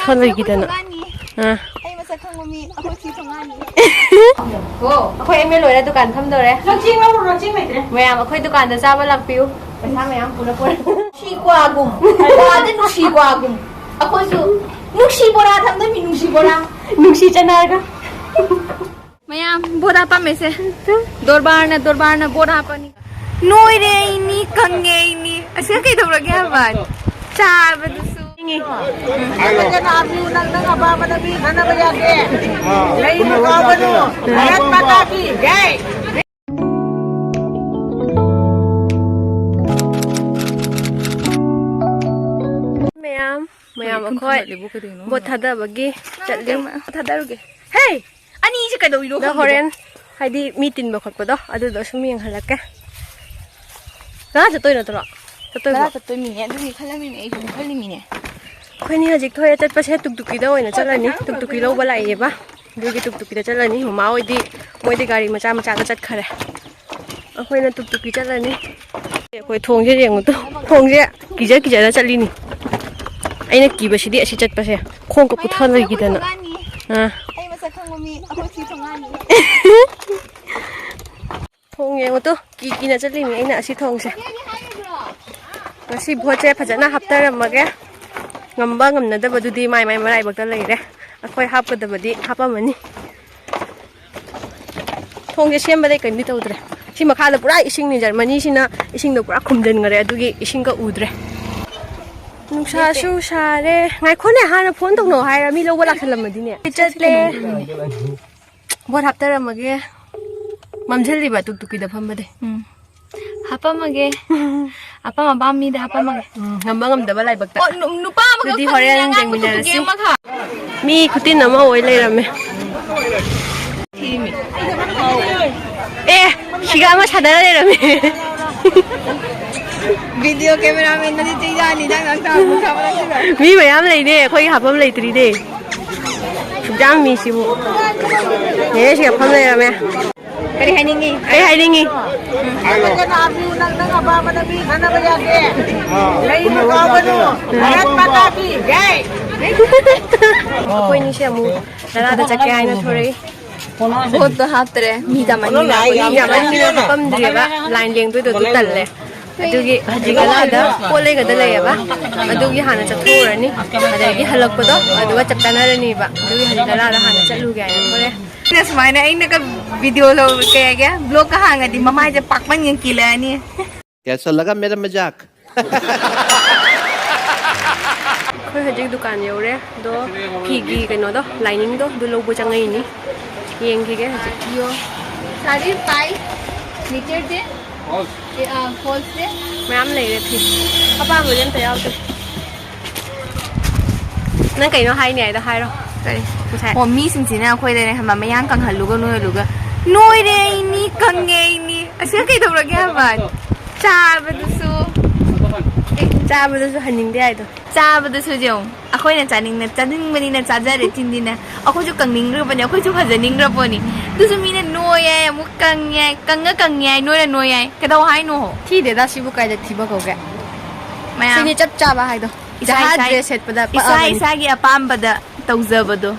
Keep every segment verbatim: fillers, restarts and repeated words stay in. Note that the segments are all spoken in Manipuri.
ꯊꯣꯛꯂꯣꯏꯈꯤꯗꯅ꯫ ꯑꯥ꯫ ꯑꯩ ꯃꯁꯛ ꯈꯪꯕ ꯃꯤ ꯑꯩꯈꯣꯏ ꯁꯤ ꯊꯣꯡꯒꯥꯟꯅꯤ꯫ ꯑꯣ, ꯑꯩꯈꯣꯏ ꯑꯦꯝ ꯑꯦ ꯂꯣꯏꯔ ꯗꯨꯀꯥꯟ ꯐꯝꯗꯧꯔꯦ꯫ ꯂꯧꯆꯦꯡ ꯂꯧꯔꯨꯔꯣ, ꯆꯦꯡ ꯂꯩꯇ꯭ꯔꯦ꯫ ꯃꯌꯥꯝ ꯑꯩꯈꯣꯏ ꯗꯨꯀꯥꯟꯗ ꯆꯥꯕ ꯂꯥꯛꯄꯤꯌꯨ꯫ ꯄꯩꯁꯥ ꯃꯌꯥꯝ ꯄꯨꯔ ꯄꯨꯔ꯫ ꯅꯨꯡꯁꯤ ꯀ꯭ꯋꯥꯒꯨꯝ, ꯄꯩꯁꯥꯗ ꯅꯨꯡꯁꯤ ꯀ꯭ꯋꯥꯒꯨꯝ꯫ ꯑꯩꯈꯣꯏꯁꯨ ꯅꯨꯡꯁꯤ ꯕꯣꯔꯥ ꯊꯝꯗꯣꯏꯅꯤ, ꯅꯨꯡꯁꯤ ꯕꯣꯔꯥ꯫ ꯅꯨꯡꯁꯤ ꯆꯅꯥꯒ꯫ ꯃꯌꯥꯝ ꯕꯣꯔꯥ ꯄꯥꯝꯃꯦꯁꯦ꯫ ꯗꯣꯔꯕꯥꯔꯅ, ꯗꯣꯔꯕꯥꯔꯅ ꯕꯣꯔꯥ ꯄꯥꯅꯤ꯫ ꯅꯣꯏꯔꯦ ꯑꯩꯅꯤ, ꯀꯪꯉꯦ ꯑꯩꯅꯤ꯫ ꯑꯁꯤꯗ ꯀꯩꯗꯧꯔꯒꯦ ꯍꯥꯏꯕ? ꯆꯥꯕꯗꯨꯁꯨ꯫ ꯅꯪꯅ ꯑꯥꯔꯃꯤ, ꯅꯪ, ꯅꯪ ꯑꯄꯥꯝꯕ ꯅꯪ ꯃꯤ ꯈꯟꯅꯕ ꯌꯥꯗꯦ꯫ ꯂꯩ ꯀꯥꯎꯒꯅꯨ꯫ ꯚꯥꯔꯠ ꯃꯥꯇꯥ ꯀꯤ ꯖꯥꯏ꯫ ꯃꯌꯥꯝ, ꯃꯌꯥꯝ ꯀꯔꯤ ꯏꯈꯨꯝ ꯑꯩꯈꯣꯏ ꯈꯨꯝꯒꯠꯂꯤꯕꯣ ꯀꯔꯤꯅꯣ? ꯚꯣꯠ ꯊꯥꯗꯕꯒꯤ ꯆꯠꯂꯤ꯫ ꯊꯥꯗꯔꯨꯒꯦ꯫ ꯍꯦ! ꯑꯅꯤꯁꯦ ꯀꯩꯗꯧꯔꯤꯅꯣ ꯑꯗꯣ ꯈꯪꯗꯦꯕꯣ꯫ ꯍꯣꯔꯦꯟ ꯍꯥꯏꯗꯤ ꯃꯤ ꯇꯤꯟꯕ ꯈꯣꯠꯄꯗꯣ ꯑꯗꯨꯗꯣ ꯁꯨꯝ ꯌꯦꯡꯍꯜꯂꯛꯀꯦ꯫ ꯀꯅꯥ ꯆꯠꯇꯣꯏ ꯅꯠꯇ꯭ꯔꯣ? ꯆꯠꯇꯣꯏꯕꯣ? ꯇꯔꯥ ꯆꯠꯇꯣꯏꯅꯤꯅꯦ, ꯑꯗꯨꯒꯤ ꯈꯜꯂꯝꯃꯤꯅꯦ, ꯑꯩꯁꯨ ꯈꯜꯂꯤꯃꯤꯅꯦ꯫ ꯑꯩꯈꯣꯏꯅꯤ ꯍꯧꯖꯤꯛ ꯊꯣꯛꯑꯦ ꯆꯠꯄꯁꯦ, ꯇꯨꯛꯇꯨꯀꯤꯗ ꯑꯣꯏꯅ ꯆꯠꯂꯅꯤ꯫ ꯇꯨꯛꯇꯨꯀꯤ ꯂꯧꯕ ꯂꯥꯛꯏꯌꯦꯕ꯫ ꯑꯗꯨꯒꯤ ꯇꯨꯛꯇꯨꯀꯤꯗ ꯆꯠꯂꯅꯤ꯫ ꯃꯃꯥ ꯍꯣꯏꯗꯤ ꯃꯣꯏꯗꯤ ꯒꯥꯔꯤ ꯃꯆꯥ ꯃꯆꯥꯗ ꯆꯠꯈꯔꯦ꯫ ꯑꯩꯈꯣꯏꯅ ꯇꯨꯛꯇꯨꯛꯀꯤ ꯆꯠꯂꯅꯤ꯫ ꯑꯩꯈꯣꯏ ꯊꯣꯡꯁꯦ ꯌꯦꯡꯉꯨ ꯇꯨ꯫ ꯊꯣꯡꯁꯦ ꯀꯤꯖ ꯀꯤꯖꯅ ꯆꯠꯂꯤꯅꯤ꯫ ꯑꯩꯅ ꯀꯤꯕꯁꯤꯗꯤ ꯑꯁꯤ ꯆꯠꯄꯁꯦ꯫ ꯈꯣꯡꯒ ꯃꯌꯥꯝ ꯄꯨꯊ ꯂꯩꯈꯤꯗꯅ꯫ ꯑꯥ꯫ ꯑꯩ ꯃꯁꯛ ꯈꯪꯕ ꯃꯤ ꯑꯩꯈꯣꯏ ꯁꯤ ꯊꯣꯡꯒꯥꯟꯅꯤ꯫ ꯊꯣꯡ ꯌꯦꯡꯉꯨ ꯇꯨ꯫ ꯀꯤ ꯀꯤꯅ ꯆꯠꯂꯤꯅꯤ ꯑꯩꯅ ꯑꯁꯤ ꯊꯣꯡꯁꯦ꯫ ꯉꯁꯤ ꯚꯣꯠꯁꯦ ꯐꯖꯅ ꯍꯥꯞꯇꯔꯝꯃꯒꯦ꯫ ꯉꯝꯕ ꯉꯝꯅꯗꯕꯗꯨꯗꯤ ꯃꯥꯏ ꯃꯥꯏ ꯃꯔꯥꯏꯕꯛꯇ ꯂꯩꯔꯦ꯫ ꯑꯩꯈꯣꯏ ꯍꯥꯞꯀꯗꯕꯗꯤ ꯍꯥꯞꯄꯝꯃꯅꯤ꯫ ꯊꯣꯡꯁꯦ ꯁꯦꯝꯕꯗꯩ ꯀꯩꯝꯗꯤ ꯇꯧꯗ꯭ꯔꯦ꯫ ꯁꯤ ꯃꯈꯥꯗ ꯄꯨꯔꯥ ꯏꯁꯤꯡꯅꯤ, ꯖꯔꯃꯅꯤꯁꯤꯅ ꯏꯁꯤꯡꯗꯣ ꯄꯨꯔꯥ ꯈꯨꯝꯖꯤꯟꯈ꯭ꯔꯦ, ꯑꯗꯨꯒꯤ ꯏꯁꯤꯡꯒ ꯎꯗ꯭ꯔꯦ꯫ ꯅꯨꯡꯁꯥꯁꯨ ꯁꯥꯔꯦ꯫ ꯉꯥꯏꯈꯣꯅꯦ, ꯍꯥꯟꯅ ꯐꯣꯟ ꯇꯧꯅꯧ ꯍꯥꯏꯔ ꯃꯤ ꯂꯧꯕ ꯂꯥꯛꯁꯜꯂꯝꯃꯗꯤꯅꯦ꯫ ꯆꯠꯂꯦ꯫ ꯚꯣꯠ ꯍꯥꯞꯇꯔꯝꯃꯒꯦ꯫ ꯃꯝꯁꯤꯜꯂꯤꯕ ꯇꯨꯛꯇꯨꯀꯤꯗ ꯐꯝꯕꯗꯩ꯫ ꯎꯝ꯫ ꯍꯥꯄꯝꯃꯒꯦ꯫ ꯑꯄꯥꯝ ꯑꯄꯥꯝ ꯃꯤꯗ ꯍꯥꯄꯝꯃꯒꯦ꯫ ꯎꯝ, ꯉꯝꯕ ꯉꯝꯗꯕ ꯂꯥꯏꯕꯛꯇ꯫ ꯑꯣ, ꯅꯨ-, ꯅꯨꯄꯥ ꯑꯃꯈꯛ ꯑꯗꯨꯗꯤ ꯐꯪꯉꯤꯅꯦ ꯍꯣꯔꯦꯟ ꯑꯉꯥꯡ ꯌꯦꯡꯃꯤꯟꯅꯔꯁꯤ꯫ ꯄꯨꯊꯣꯛꯀꯦ ꯑꯃꯈꯛ꯫ ꯃꯤ ꯈꯨꯇꯤꯟ ꯑꯃ ꯑꯣꯏ ꯂꯩꯔꯝꯃꯦ꯫ ꯊꯤꯔꯤꯃꯤ꯫ ꯑꯦ, ꯁꯤꯒ ꯑꯃ ꯁꯥꯟꯅꯔ ꯂꯩꯔꯝꯃꯦ꯫ ꯚꯤꯗꯤꯑꯣ ꯀꯦꯃꯦꯔꯥꯃꯦꯟꯅꯗꯤ ꯆꯩ ꯆꯥꯅꯤ, ꯅꯪ ꯉꯥꯡ ꯇꯥꯕ ꯊꯥꯕ ꯅꯠꯇꯦꯕ꯫ ꯃꯤ ꯃꯌꯥꯝ ꯂꯩꯅꯦ, ꯑꯩꯈꯣꯏꯒꯤ ꯍꯥꯞꯐꯝ ꯂꯩꯇ꯭ꯔꯤꯅꯦ꯫ ꯁꯨꯛꯌꯥꯝ ꯃꯤꯁꯤꯕꯨ꯫ ꯅꯦꯅꯦ ꯁꯤꯒ ꯐꯝ ꯂꯩꯔꯝꯃꯦ꯫ ꯀꯔꯤ ꯍꯥꯏꯅꯤꯡꯉꯤ? ꯀꯔꯤ ꯍꯥꯏꯅꯤꯡꯉꯤ? ꯅꯪ, ꯅꯪ ꯑꯄꯥꯝꯕꯗ ꯃꯤ ꯈꯟꯅꯕ ꯌꯥꯗꯦ꯫ ꯂꯩ ꯀꯥꯎꯒꯅꯨ꯫ ꯚꯥꯔꯠ ꯃꯥꯇꯥ ꯀꯤ ꯖꯥꯏ꯫ ꯑꯩꯈꯣꯏꯅꯤꯁꯦ ꯑꯃꯨꯛ ꯂꯥꯂꯥꯗ ꯆꯠꯀꯦ ꯍꯥꯏꯅ ꯊꯣꯔꯛꯏ꯫ ꯚꯣꯠꯇꯣ ꯍꯥꯞꯇ꯭ꯔꯦ, ꯃꯤ ꯌꯥꯝꯃꯟꯗꯅ ꯑꯩꯈꯣꯏ ꯃꯤ ꯌꯥꯝꯃꯟꯗꯅ ꯐꯝꯐꯝꯗ꯭ꯔꯦꯕ, ꯂꯥꯏꯟ ꯂꯦꯡꯗꯣꯏꯗꯣ ꯑꯗꯨ ꯇꯜꯂꯦ꯫ ꯑꯗꯨꯒꯤ ꯍꯧꯖꯤꯛ ꯂꯥꯂꯥꯗ ꯄꯣꯠ ꯂꯩꯒꯗ ꯂꯩꯌꯦꯕ, ꯑꯗꯨꯒꯤ ꯍꯥꯟꯅ ꯆꯠꯊꯣꯛꯎꯔꯅꯤ꯫ ꯑꯗꯒꯤ ꯍꯜꯂꯛꯄꯗꯣ ꯑꯗꯨꯒ ꯆꯞ ꯆꯥꯟꯅꯔꯅꯤꯕ꯫ ꯑꯗꯨꯒꯤ ꯍꯧꯖꯤꯛ ꯂꯥꯂꯥꯗ ꯍꯥꯟꯅ ꯆꯠꯂꯨꯒꯦ ꯍꯥꯏꯅ ꯊꯣꯔꯛꯑꯦ꯫ ꯑꯩꯅ ꯁꯨꯃꯥꯏꯅ ꯑꯩꯅꯒ ꯚꯤꯗꯤꯑꯣ ꯂꯧ-, ꯀꯩ ꯍꯥꯏꯒꯦ, ꯕ꯭ꯂꯣꯒꯀ ꯍꯥꯡꯉꯗꯤ ꯃꯃꯥꯏꯁꯦ ꯄꯥꯛꯃꯟꯒꯤ ꯀꯤꯜꯂꯛꯑꯅꯤ꯫ कैसा लगा मेरा मजाक? ꯑꯩꯈꯣꯏ ꯍꯧꯖꯤꯛ ꯗꯨꯀꯥꯟ ꯌꯧꯔꯦ, ꯑꯗꯣ ꯐꯤꯒꯤ ꯀꯩꯅꯣꯗꯣ, ꯂꯥꯏꯅꯤꯡꯗꯣ, ꯑꯗꯨ ꯂꯧꯕ ꯆꯪꯉꯛꯏꯅꯤ꯫ ꯌꯦꯡꯈꯤꯒꯦ ꯍꯧꯖꯤꯛ꯫ ꯁꯥꯔꯤ ꯄꯥꯏ, ꯅꯦꯆꯔꯁꯦ, ꯑꯦ, ꯑ, ꯐꯣꯜꯁꯦ꯫ ꯃꯌꯥꯝ ꯂꯩꯔꯦ ꯐꯤ꯫ ꯑꯄꯥꯝꯕꯗꯤ ꯑꯝꯇ ꯌꯥꯎꯗꯦ꯫ ꯅꯪ ꯀꯩꯅꯣ ꯍꯥꯏꯅꯤ ꯍꯥꯏꯗꯣ ꯍꯥꯏꯔꯣ꯫ ꯀꯔꯤ? ꯉꯁꯥꯏ꯫ ꯑꯣ, ꯃꯤꯁꯤꯡꯁꯤꯅ ꯑꯩꯈꯣꯏꯗꯅꯦ ꯈꯪꯕ, ꯃꯌꯥꯡ ꯀꯪꯍꯜꯂꯨꯒ ꯅꯣꯏꯍꯜꯂꯨꯒ, "ꯅꯣꯏꯔꯦ ꯑꯩꯅꯤ, ꯀꯪꯉꯦ ꯑꯩꯅꯤ, ꯑꯁꯤꯗ ꯀꯩꯗꯧꯔꯒꯦ?" ꯍꯥꯏꯕ꯫ ꯆꯥꯕꯗꯨꯁꯨ, ꯑꯦ, ꯆꯥꯕꯗꯨꯁꯨ ꯍꯟꯅꯤꯡꯗꯦ ꯍꯥꯏꯗꯣ꯫ ꯆꯥꯕꯗꯨꯁꯨ ꯌꯦꯡꯉꯨ, ꯑꯩꯈꯣꯏꯅ ꯆꯥꯅꯤꯡꯅ, ꯆꯥꯅꯤꯡꯕꯅꯤꯅ ꯆꯥꯖꯔꯦ ꯆꯤꯟꯁꯤꯅ꯫ ꯑꯩꯈꯣꯏꯁꯨ ꯀꯪꯅꯤꯡꯈ꯭ꯔꯕꯅꯦ, ꯑꯩꯈꯣꯏꯁꯨ ꯐꯖꯅꯤꯡꯈ꯭ꯔꯕꯅꯤ꯫ ꯑꯗꯨꯁꯨ ꯃꯤꯅ ꯅꯣꯏ ꯌꯥꯏ, ꯑꯃꯨꯛ ꯀꯪꯉꯦ ꯍꯥꯏ, ꯀꯪꯉ ꯀꯪꯉꯦ ꯍꯥꯏ, ꯅꯣꯏꯔ ꯅꯣꯏ ꯌꯥꯏ꯫ ꯀꯩꯗꯧ ꯍꯥꯏꯅꯣ? ꯊꯤꯗꯦꯗ, ꯁꯤꯕꯨ ꯀꯥꯏꯗ ꯊꯤꯕ ꯀꯧꯒꯦ? ꯃꯌꯥꯝ ꯁꯤꯅꯤ ꯆꯞ ꯆꯥꯕ ꯍꯥꯏꯗꯣ꯫ ꯏꯁꯥ ꯖꯍꯥꯖ ꯏꯁꯥ-, ꯗ꯭ꯔꯦꯁ ꯁꯦꯠꯄꯗ ꯏꯁꯥ ꯄꯛꯑꯕꯅꯤ꯫ ꯏꯁꯥꯒꯤ ꯑꯄꯥꯝꯕꯗ ꯇꯧꯖꯕꯗꯣ꯫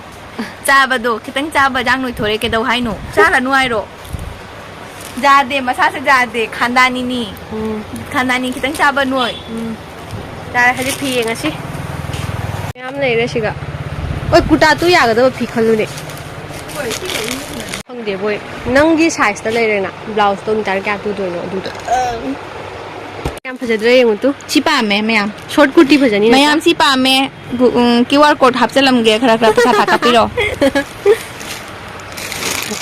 ꯆꯥꯕꯗꯣ ꯈꯤꯇꯪ ꯆꯥꯕ ꯌꯥꯝ ꯅꯣꯏꯊꯣꯔꯛꯑꯦ, ꯀꯩꯗꯧ ꯍꯥꯏꯅꯣ? ꯆꯥꯔꯅꯨ ꯍꯥꯏꯔꯣ? ꯌꯥꯗꯦ, ꯃꯁꯥꯁꯦ ꯌꯥꯗꯦ, ꯈꯥꯟꯗꯥꯅꯤꯅꯤ꯫ ꯎꯝ꯫ ꯈꯥꯟꯗꯥꯅꯤ ꯈꯤꯇꯪ ꯆꯥꯕ ꯅꯣꯏ꯫ ꯎꯝ꯫ ꯌꯥꯔꯦ, ꯍꯧꯖꯤꯛ ꯐꯤ ꯌꯦꯡꯉꯁꯤ꯫ ꯃꯌꯥꯝ ꯂꯩꯔꯦ ꯁꯤꯒ꯫ ꯍꯣꯏ, ꯀꯨꯔꯇꯥ ꯇꯨ ꯌꯥꯒꯗꯕ ꯐꯤ ꯈꯜꯂꯨꯅꯦ꯫ ꯈꯪꯗꯦ ꯕꯣꯏ, ꯅꯪꯒꯤ ꯁꯥꯏꯖꯇ ꯂꯩꯔꯦꯅ, ꯕ꯭ꯂꯥꯎꯁꯇꯣ ꯃꯤꯇꯔ ꯀꯌꯥ ꯇꯨꯗꯣꯏꯅꯣ ꯑꯗꯨꯗꯣ꯫ ꯌꯥꯝ ꯐꯖꯗ꯭ꯔꯥ ꯌꯦꯡꯉꯨ ꯇꯨ꯫ ꯁꯤ ꯄꯥꯝꯃꯦ ꯃꯌꯥꯝ꯫ ꯁꯣꯔꯠ ꯀꯨꯔꯇꯤ ꯐꯖꯅꯤ ꯅꯠꯇ꯭ꯔꯥ? ꯃꯌꯥꯝ ꯁꯤ ꯄꯥꯝꯃꯦ꯫ ꯒꯨ-, ꯎꯝ, ꯀ꯭ꯌꯨ ꯑꯥꯔ ꯀꯣꯗ ꯍꯥꯞꯆꯜꯂꯝꯒꯦ, ꯈꯔ ꯈꯔ ꯄꯩꯁꯥ ꯊꯥ ꯀꯥꯞꯄꯤꯔꯣ꯫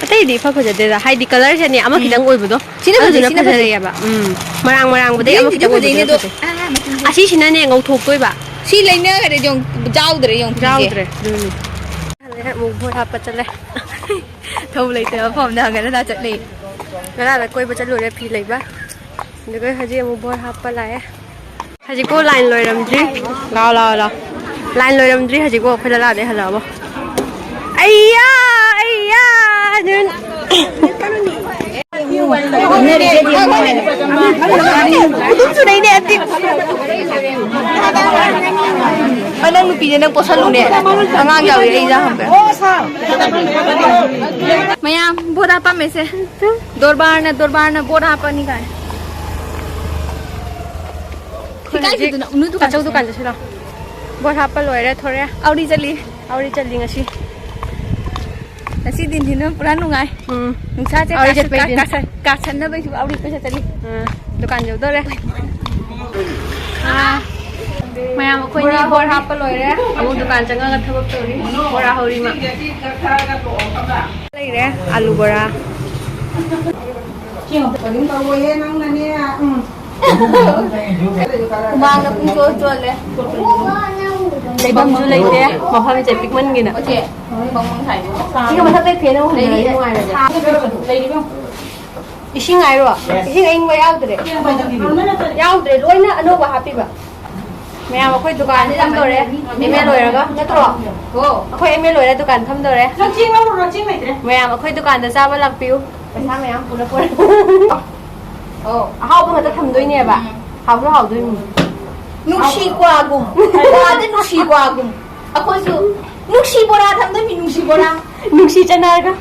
ꯑꯇꯩꯗꯤ ꯏꯐ ꯐꯖꯗꯦꯗ, ꯍꯥꯏꯗꯤ ꯀꯂꯔꯁꯦꯅꯦ ꯑꯃ ꯎꯝ꯫ ꯈꯤꯇꯪ ꯑꯣꯏꯕꯗꯣ, ꯁꯤꯅ ꯐꯖꯩ, ꯑꯗꯨꯗꯨꯅ ꯁꯤꯅ ꯐꯖꯩ꯫ ꯐꯖꯩꯌꯦꯕ꯫ ꯎꯝ, ꯃꯔꯥꯡ ꯃꯔꯥꯡꯕꯗꯩ ꯑꯃ greenꯁꯤꯗꯤ ꯈꯤꯇꯪ ꯑꯣꯏꯕꯗꯨꯅ ꯐꯖꯩꯅꯦ ꯑꯗꯣ꯫ ꯐꯖꯩ꯫ ꯑꯥ, ꯃꯆꯨꯁꯦ꯫ ꯑꯁꯤꯁꯤꯅꯅꯦ ꯉꯧꯊꯣꯛꯇꯣꯏꯕ꯫ ꯁꯤ ꯂꯩꯅꯈ꯭ꯔꯦ, ꯌꯦꯡꯉꯨ, ꯌꯥꯎꯗ꯭ꯔꯦ, ꯌꯦꯡꯉꯨ, ꯐꯤꯁꯦ꯫ ꯌꯥꯎꯗ꯭ꯔꯦ꯫ ꯎꯝ꯫ ꯍꯜꯂꯦ, ꯑꯃꯨꯛ ꯕꯣꯠ ꯍꯥꯞꯄ ꯆꯠꯂꯦ꯫ ꯊꯧ ꯂꯩꯇꯕ ꯃꯐꯝꯗ ꯍꯪꯒꯠ ꯍꯟꯗ ꯆꯠꯂꯦ꯫ ꯉꯔꯥꯡꯗ ꯀꯣꯏꯕ ꯆꯠꯂꯨꯔꯦ ꯐꯤ ꯂꯩꯕ꯫ ꯑꯗꯨꯒ ꯍꯧꯖꯤꯛ ꯑꯃꯨꯛ ꯕꯣꯠ ꯍꯥꯞꯄ ꯂꯥꯛꯑꯦ꯫ ꯍꯧꯖꯤꯛꯄꯨ ꯂꯥꯏꯟ ꯂꯣꯏꯔꯝꯗ꯭ꯔꯤ꯫ ꯂꯥꯛꯑꯣ, ꯂꯥꯛꯑꯣ, ꯂꯥꯛꯑꯣ꯫ ꯂꯥꯏꯟ ꯂꯣꯏꯔꯝꯗ꯭ꯔꯤ ꯍꯧꯖꯤꯛꯄꯨ ꯑꯩꯈꯣꯏ ꯂꯂꯥꯗꯩ ꯍꯜꯂꯛꯑꯕ꯫ ꯑꯩꯌꯥ! ꯑꯩꯌꯥ! ꯑꯗꯨꯅ ꯑꯗꯨꯝꯁꯨ ꯂꯩꯅꯦ, ꯑꯗꯤ꯫ ꯑ, ꯅꯪ ꯅꯨꯄꯤꯅꯦ, ꯅꯪ ꯄꯣꯠꯁꯜꯂꯨꯅꯦ꯫ ꯑꯉꯥꯡ ꯌꯥꯎꯔꯤ, ꯑꯩ ꯏꯟꯖꯥꯡ ꯍꯪꯕ꯫ ꯃꯌꯥꯝ ꯕꯣꯠ ꯍꯥꯞꯄꯝꯃꯦꯁꯦ꯫ ꯗꯣꯔꯕꯥꯔꯅ, ꯗꯣꯔꯕꯥꯔꯅ ꯕꯣꯠ ꯍꯥꯞꯄꯅꯤ ꯀꯥꯏ꯫ ꯏꯀꯥꯏꯈꯤꯗꯅ ꯎꯅꯨ ꯗꯨꯀꯥꯟ ꯆꯠꯁꯦ꯫ ꯕꯣꯠ ꯍꯥꯞꯄ ꯂꯣꯏꯔꯦ, ꯊꯣꯔꯦ꯫ ꯑꯧꯔꯤ ꯆꯠꯂꯤ꯫ ꯑꯧꯔꯤ ꯆꯠꯂꯤ ꯉꯁꯤ꯫ ꯉꯁꯤ ꯗꯤꯟꯁꯤꯅ ꯄꯨꯔꯥ ꯅꯨꯡꯉꯥꯏ꯫ ꯎꯝ꯫ ꯅꯨꯡꯁꯥꯁꯦ ꯑꯧꯔꯤ ꯀꯥꯁꯟ-, ꯆꯠꯄꯩ ꯀꯥ-, ꯗꯤꯟ꯫ ꯀꯥꯁꯟ-, ꯀꯥꯁꯟꯅꯕꯩꯁꯨ ꯑꯧꯔꯤ ꯀꯣꯏꯆꯠ ꯆꯠꯂꯤ꯫ ꯑꯥ, ꯗꯨꯀꯥꯟ ꯌꯧꯗꯣꯔꯦ꯫ ꯑꯥ, ꯃꯌꯥꯝ ꯑꯩꯈꯣꯏꯅꯤ ꯕꯣꯠ ꯍꯥꯞꯄ ꯂꯣꯏꯔꯦ꯫ ꯑꯃꯨꯛ ꯗꯨꯀꯥꯟ ꯆꯪꯉꯒ ꯊꯕꯛ ꯇꯧꯔꯤ꯫ ꯕꯣꯔꯥ ꯍꯧꯔꯤ ꯃꯥ꯫ ꯂꯩꯔꯦ, ꯑꯂꯨ ꯕꯣꯔꯥ꯫ ꯍꯨꯃꯥꯡꯅ ꯄꯨꯡꯆꯣꯠ ꯆꯣꯠꯂꯦ꯫ ꯂꯩꯐꯝꯁꯨ ꯂꯩꯇꯦ, ꯃꯐꯝꯁꯦ ꯄꯤꯛꯃꯟꯒꯤꯅ꯫ ꯁꯤꯒ ꯃꯊꯛꯇꯩ ꯐꯦꯟ ꯑꯃꯨꯛ ꯍꯨꯝꯗ꯭ꯔꯗꯤ ꯅꯨꯡꯉꯥꯏꯔꯣꯏꯗ꯭ꯔꯥ? ꯏꯁꯤꯡ ꯍꯥꯏꯔꯣ? ꯏꯁꯤꯡ ꯑꯏꯪꯕ ꯌꯥꯎꯗ꯭ꯔꯦ꯫ ꯌꯥꯎꯗ꯭ꯔꯦ, ꯂꯣꯏꯅ ꯑꯅꯧꯕ ꯍꯥꯞꯄꯤꯕ꯫ ꯃꯌꯥꯝ ꯑꯩꯈꯣꯏ ꯗꯨꯀꯥꯟ ꯐꯝꯗꯣꯔꯦ, ꯑꯦꯝ ꯑꯦ ꯂꯣꯏꯔꯒ ꯅꯠꯇ꯭ꯔꯣ? ꯑꯩꯈꯣꯏ ꯑꯦꯝ ꯑꯦ ꯂꯣꯏꯔ ꯗꯨꯀꯥꯟ ꯐꯝꯗꯣꯔꯦ꯫ ꯅꯪ ꯆꯦꯡ ꯂꯧꯔꯨꯔꯣ, ꯆꯦꯡ ꯂꯩꯇ꯭ꯔꯦ꯫ ꯃꯌꯥꯝ ꯑꯩꯈꯣꯏ ꯗꯨꯀꯥꯟꯗ ꯆꯥꯕ ꯂꯥꯛꯄꯤꯌꯨ꯫ ꯄꯩꯁꯥ ꯃꯌꯥꯝ ꯄꯨꯔ ꯄꯨꯔ꯫ ꯑꯣ, ꯑꯍꯥꯎꯕ ꯉꯥꯛꯇ ꯊꯝꯗꯣꯏꯅꯦꯕ꯫ ꯎꯝ꯫ ꯍꯥꯎꯁꯨ ꯍꯥꯎꯗꯣꯏꯅꯤ꯫ ꯅꯨꯡꯁꯤ ꯀ꯭ꯋꯥꯒꯨꯝ꯫ ꯀ꯭ꯋꯥꯗꯤ ꯅꯨꯡꯁꯤ ꯀ꯭ꯋꯥꯒꯨꯝ꯫ ꯑꯩꯈꯣꯏꯁꯨ ꯅꯨꯡꯁꯤ ꯕꯣꯔꯥ ꯊꯝꯗꯣꯏꯅꯤ, ꯅꯨꯡꯁꯤ ꯕꯣꯔꯥ꯫ ꯅꯨꯡꯁꯤ ꯆꯅꯥꯒ꯫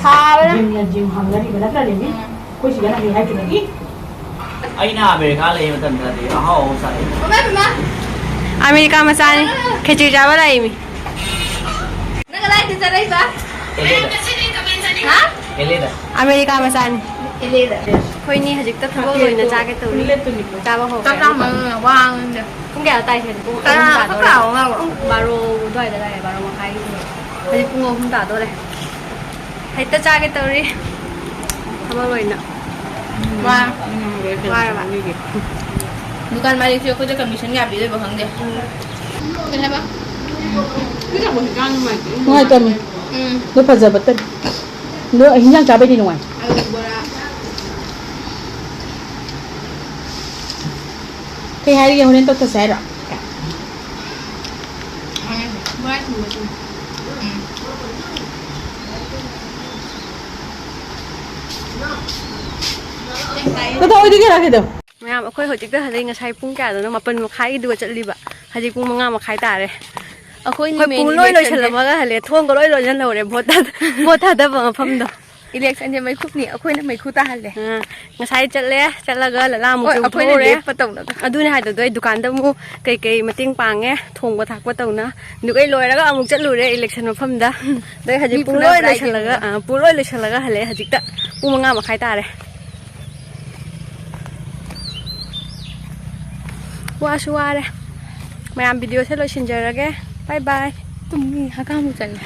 ꯁꯥꯕꯅ꯫ ꯖꯤꯝꯅ ꯖꯤꯝ ꯍꯪꯅꯔꯤꯕ ꯅꯠꯇ꯭ꯔꯅꯦ ꯃꯤ? ꯎꯝ꯫ ꯑꯩꯈꯣꯏ ꯁꯤꯗꯅ ꯀꯩ ꯍꯥꯏꯗꯣꯏꯅꯣ? ꯏ! ꯑꯩꯅ ꯑꯃꯦꯔꯤꯀꯥ ꯂꯩꯕ ꯃꯇꯝꯗꯗꯤ ꯑꯍꯥꯎ ꯑꯍꯥꯎ ꯆꯥꯔꯛꯏ꯫ ꯏꯃꯥ, ꯏꯃꯥ! ꯑꯃꯦꯔꯤꯀꯥ ꯃꯆꯥꯅꯤ꯫ ꯈꯦꯆ꯭ꯔꯤ ꯆꯥꯕ ꯂꯥꯛꯏ ꯃꯤ꯫ ꯅꯪ ꯀꯗꯥꯏꯗ ꯆꯠꯂꯛꯏꯕ? ꯑꯦꯜ ꯑꯦꯗ꯫ ꯍꯥ? ꯑꯦꯜ ꯑꯦꯗ꯫ ꯑꯃꯦꯔꯤꯀꯥ ꯃꯆꯥꯅꯤ꯫ ꯑꯦꯜ ꯑꯦꯗ꯫ ꯑꯩꯈꯣꯏꯅꯤ ꯍꯧꯖꯤꯛꯇ ꯊꯕꯛ ꯂꯣꯏꯅ ꯆꯥꯒꯦ ꯇꯧꯔꯤ꯫ ꯆꯥꯕ ꯍꯧꯈ꯭ꯔꯦ꯫ ꯆꯥꯛ ꯆꯥꯃꯟꯗꯅ ꯋꯥꯉꯝꯗꯦ꯫ ꯄꯨꯡ ꯀꯌꯥ ꯇꯥꯏꯁꯦ? ꯄꯨꯡ ꯑꯍꯨꯝ ꯀꯅꯥ ꯇꯥꯗꯣꯔꯦ꯫ ꯀꯅꯥ ꯋꯥꯉꯝꯕ? ꯄꯨꯡ ꯕꯥꯔꯣ ꯑꯗꯨꯋꯥꯏꯗ ꯂꯥꯛꯑꯦ, ꯕꯥꯔꯣ ꯃꯈꯥꯏꯒꯤ꯫ ꯍꯧꯖꯤꯛ ꯄꯨꯡ ꯑꯍꯨꯝ ꯇꯥꯗꯣꯔꯦ꯫ ꯍꯦꯛꯇ ꯆꯥꯒꯦ ꯇꯧꯔꯤ꯫ ꯊꯕꯛ ꯂꯣꯏꯅ꯫ ꯋꯥ-, ꯎꯝ, ꯂꯣꯏ ꯋꯥꯔꯕ? ꯆꯪꯉꯦ꯫ ꯗꯨꯀꯥꯟ ꯃꯥꯂꯤꯛꯁꯨ ꯑꯩꯈꯣꯏꯗ ꯀꯃꯤꯁꯟ ꯌꯥꯕꯤꯗꯣꯏꯕ ꯈꯪꯗꯦ꯫ ꯎꯝ꯫ ꯀꯩ ꯍꯥꯏꯕ? ꯅꯨꯡꯉꯥꯏꯇꯕꯅꯤ꯫ ꯎꯝ꯫ ꯑꯗꯣ ꯐꯖꯕꯇꯅꯤ꯫ ꯑꯗꯣ ꯍꯤꯟꯖꯥꯡ ꯆꯥꯕꯩꯗꯤ ꯅꯨꯡꯉꯥꯏ꯫ ꯑꯂꯨ ꯕꯣꯔꯥ꯫ ꯀꯩ ꯍꯥꯏꯔꯤꯒꯦ, ꯍꯣꯔꯦꯟ ꯇꯧꯊꯁꯦ ꯍꯥꯏꯔꯣ? ꯍꯣꯔꯦꯟ ꯕꯣꯔꯥ ꯁꯨꯝꯕꯁꯨ꯫ ꯎꯝ꯫ ꯅꯠꯇ꯭ꯔꯣ, ꯑꯣꯏꯗꯤ ꯀꯩꯅꯣ ꯀꯩꯗꯧ? ꯃꯌꯥꯝ, ꯑꯩꯈꯣꯏ ꯍꯧꯖꯤꯛꯇ ꯍꯜꯂꯛꯏ꯫ ꯉꯁꯥꯏ ꯄꯨꯡ ꯀꯌꯥꯗꯅꯣ? ꯃꯥꯄꯟ ꯃꯈꯥꯏꯒꯤꯗꯨꯒ ꯆꯠꯂꯤꯕ꯫ ꯍꯧꯖꯤꯛ ꯄꯨꯡ ꯃꯉꯥ ꯃꯈꯥꯏ ꯇꯥꯔꯦ꯫ ꯑꯩꯈꯣꯏ ꯑꯩꯈꯣꯏ ꯃꯦꯟ ꯄꯨꯡ ꯂꯣꯏ ꯏꯂꯦꯛꯁꯟꯁꯦ ꯂꯣꯏꯁꯤꯜꯂꯝꯃꯒ ꯍꯜꯂꯛꯑꯦ꯫ ꯊꯣꯡꯒ ꯂꯣꯏ ꯂꯣꯟꯁꯤꯜꯍꯧꯔꯦ ꯚꯣꯠ ꯊꯥꯗ-, ꯚꯣꯠ ꯊꯥꯗꯕ ꯃꯐꯝꯗꯣ꯫ ꯏꯂꯦꯛꯁꯟꯁꯦ ꯃꯩꯈꯨꯞꯅꯤ, ꯑꯩꯈꯣꯏꯅ ꯃꯩꯈꯨ ꯇꯥꯍꯜꯂꯦ꯫ ꯑꯥ, ꯉꯁꯥꯏ ꯆꯠꯂꯦ, ꯆꯠꯂꯒ ꯂꯂꯥ ꯑꯃꯨꯛ ꯍꯣꯏ, ꯑꯩꯈꯣꯏꯅ ꯆꯨꯝꯊꯣꯛꯎꯔꯦ꯫ ꯂꯦꯞꯄ ꯇꯧꯅꯕ꯫ ꯑꯗꯨꯅꯦ ꯍꯥꯏꯗꯣ, ꯑꯗꯣ ꯑꯩ ꯗꯨꯀꯥꯟꯗ ꯑꯃꯨꯛ ꯀꯩꯀꯩ ꯃꯇꯦꯡ ꯄꯥꯡꯉꯦ, ꯊꯣꯡꯕ ꯊꯥꯛꯄ ꯇꯧꯅ꯫ ꯑꯗꯨꯒ ꯑꯩ ꯂꯣꯏꯔꯒ ꯑꯃꯨꯛ ꯆꯠꯂꯨꯔꯦ ꯏꯂꯦꯛꯁꯟ ꯃꯐꯝꯗ꯫ ꯑꯗꯩ ꯍꯧꯖꯤꯛ ꯃꯤ ꯄꯨꯡ ꯂꯣꯏ ꯐꯨꯅꯕ꯭ꯔꯥ ꯍꯥꯏꯁꯦ? ꯂꯣꯏꯁꯤꯜꯂꯒ, ꯑꯥ, ꯄꯨꯡ ꯂꯣꯏ ꯂꯣꯏꯁꯤꯜꯂꯒ ꯍꯜꯂꯛꯑꯦ ꯍꯧꯖꯤꯛꯇ꯫ ꯄꯨꯡ ꯃꯉꯥ ꯃꯈꯥꯏ ꯇꯥꯔꯦ꯫ ꯋꯥꯁꯨ ꯋꯥꯔꯦ꯫ ꯃꯌꯥꯝ, ꯚꯤꯗꯤꯑꯣꯁꯦ ꯂꯣꯏꯁꯤꯟꯖꯔꯒꯦ꯫ ꯕꯥꯏ ꯕꯥꯏ꯫ ꯇꯨꯝꯅꯤꯡꯉꯦ, ꯍꯀꯥꯝ ꯑꯃꯨꯛ ꯆꯜꯂꯦ꯫